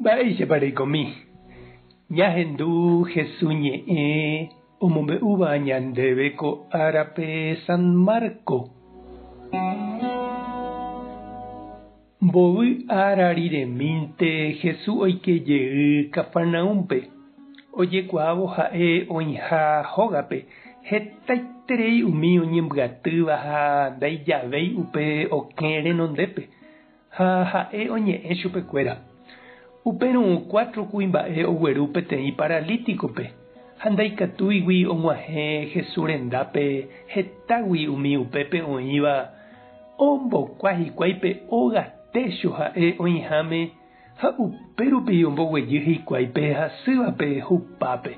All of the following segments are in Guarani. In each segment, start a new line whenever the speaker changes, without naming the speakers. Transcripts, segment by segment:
Mba'éichapa reikomi? Ñahendu Hesu ñe'ẽ omombe'úva ñandéve ko árape San Marco. Mbovy ára riremínte Hesu oike jey Cafarnaúmpe, ojekuaávo ha'e oĩha hógape hetaiterei umi oñembyatýva ha ndaijavéi upe okẽ renondépe. Ha ha'e oñe'ẽ chupekuéra. Upérõ cuatro kuimba'e ogueru peteĩ paralítikope, ha ndaikatúigui og̃uahẽ Jesús rendápe hetágui umi upépe oĩva, ombokua hikuái pe óga técho ha'e oĩháme ha upérupi omboguejy hikuái pe hasývape hupápe.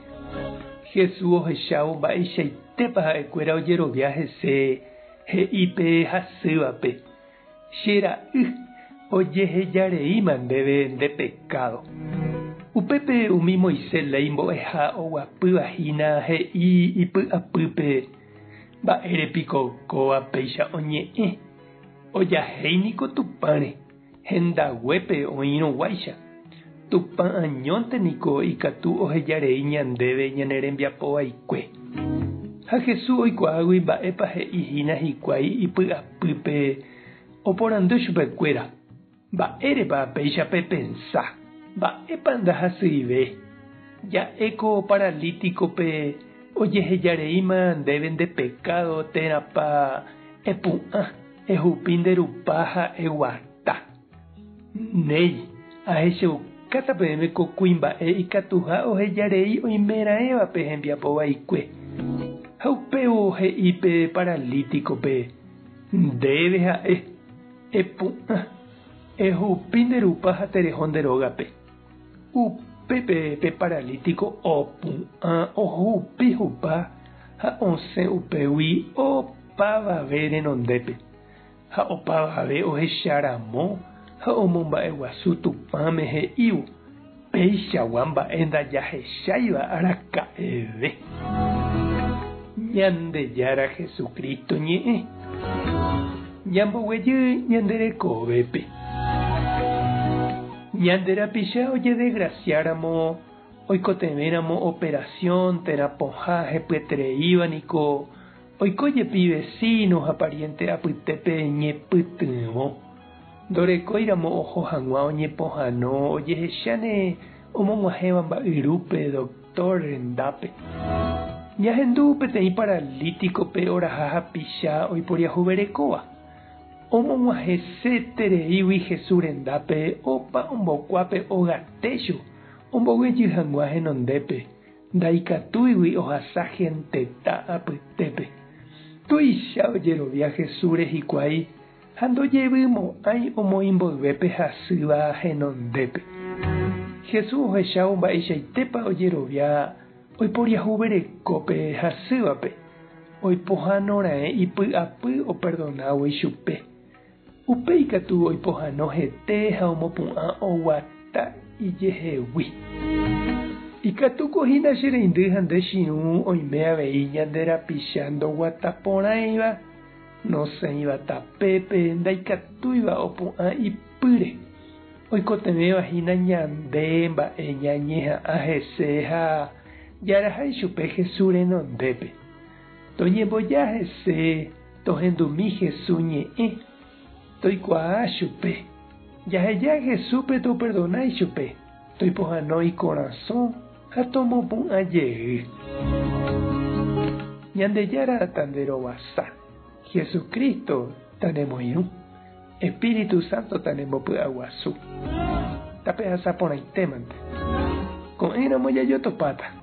Jesús ohechávo mba'eichaitépa ha'ekuéra ojerovia hese, he'i pe hasývape, Che ra'y, ojehejareíma ndéve nde pekádo. Upépe umi Moisés léi mbo'eha oguapýva hína he'i ipy'apýpe, Mba'ére piko kóva péicha oñe'ẽ? Ojahéi niko Tupãre, hendaguépe oĩrõ guáicha. Tupã añónte niko ikatu ohejarei ñandéve ñane rembiapo vaikue. Ha Jesús oikuaágui mba'épa he'i hína hikuái ipy'apýpe, oporandu chupekuéra, Mba'érepa péicha pepensa? Mba'épa ndahasyive? Ja'e ko paralítikope ojehejareíma ndéve nde pekádo térãpa epu'ã, ehupi nde rupa ha eguata. Néi, ahechaukáta peẽme ko kuimba'e ikatuha ohejarei oimeraẽvape hembiapo vaikue. Ha upévo he'i pe paralítikope, Ndéve ha'e, epu'ã, ehupi nde rupa ha tereho nde rógape. Upépe pe paralítiko opu'ã ohupi hupa ha osẽ upégui opavave renondépe. Ha opavave ohecha ramo ha omomba'eguasu Tupãme he'ívo, Peichagua mba'e ndajahecháiva araka'eve. Ñandejára Jesucristo ñe'ẽ. Ñamboguejy ñande rekovépe. Ñande rapicha ojedesgrasiáramo, oikotevẽramo operación térã pohã hepyetereíva niko Oiko jepi vecino ha pariente apytépe ñepytyvõ. Ndorekóiramo oho hag̃ua oñepohãno ojehecháne omog̃uahẽva mba'yrúpe doctor rendápe. Ñahendu peteĩ paralítikope oraha hapicha oiporiahuverekóva. Omog̃uahẽsetereígui Jesús rendápe opa ombokuápe óga técho omboguejy hag̃ua henondépe. Ndaikatúigui ohasa genteta apytépe. Tuicha ojerovia Jesúsre hikuái ha ndojevymo'ãi omoĩ mboyve pe hasýva henondépe. Jesús ohechávo mba'eichaitépa ojerovia oiporiahuvereko pe hasývape, oipohãnoraẽ ipy'apy operdonávo ichupe. Upéi katu oipohãno hete ha omopu'ã oguata ijehegui. Ikatúko hína che reindy ha nde chirũ oime avei ñande rapicha ndoguata porãiva, nosẽiva tapépe, ndaikatúiva opu'ã ipýre. Oikotevẽva hína ñande mba'e ñañeha'ã hese ha jaraha ichupe Jesús renondépe. Toñemboja hese tohendumi Jesús ñe'ẽ, toikuaa chupe. Jaheja Jesúspe toperdona ichupe, toipohãno ikorasõ ha tomopu'ã jey. Ñandejára tanderovasa, Jesucristo tanemoirũ, Espíritu Santo tanembopy'aguasu. Tapehasa porãitémante. Ko'ẽramo jajotopáta.